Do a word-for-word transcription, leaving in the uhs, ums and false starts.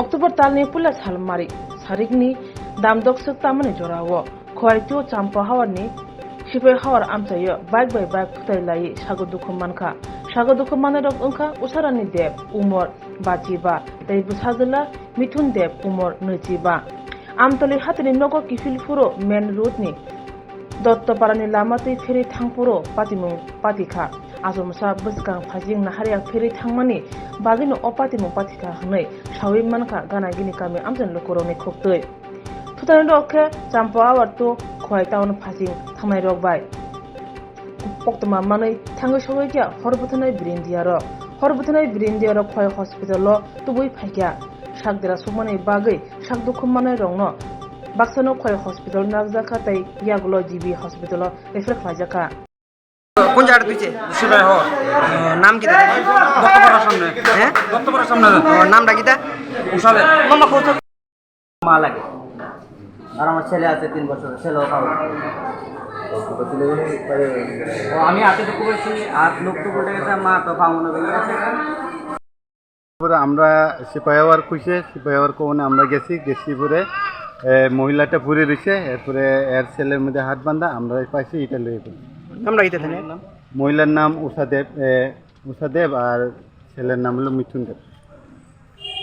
October talni puila salmari sarikni damdok swk tamani jorao Khowai two Champa hawarni Sipai hawar amchaio bike bai bike phwtai laiwi sago dukhu mankha. Sago dukhu mannairok wngkha Usarani Deb, umor bachi ba, tei bwsajwla Mithun Deb, umor nwichi ba. Amtoli hatini nogo kiphil phuru main road ni Dottoparani lama twi pherwi thangphuru patimung patikha. Achomsa bwskang phajing naharya pherwi thangmani bagwino o patimung patikha hwnwi sawi mankha gana gini kami amchaini lukurokni khuktwi. Thutani rok khe Champa Awar to Khowai town phajing thangnai rok bai. Koktwma manwi thangwi sogwi kha hor bwthanai birindiya rok. Hor bwthanai birindiya rok Khowai hospital o tubui phaikha. Sak dera sukmani bagwi sak dukhu manai rokno baksano Khowai hospital nakjakha tei yagulo G B hospital o refer khlaijakha. কোন জায়গাটা তুই? সিপাহী হওয়ার। নাম কি দাদা? দত্তপাড়ার সামনে। হ্যাঁ? দত্তপাড়ার সামনে। নামটা কি তা? উষাদে। মামা কোথায়? মা লাগে। আর আমার ছেলে আছে তিন বছর, ছেলেও খাওয়া। ও, আমি হাতে টুকু করেছি, আর লোক তো বলে গেছে, মা তো খাওয়ানো গেলে গেছে। পরে আমরা সিপাহী হওয়ার খুঁজে, সিপাহী হওয়ার কোণে আমরা গেছি, গেছি পরে, এ, মহিলাটা পড়ে রয়েছে, এরপরে এর ছেলের মধ্যে হাত বাঁধা, আমরা পাইছি, এটা লয়ে গেল। নামটা কি তাহলে? মহিলার নাম উষা দেব, এ, উষা দেব, আর ছেলের নাম হলো মিঠুন দেব।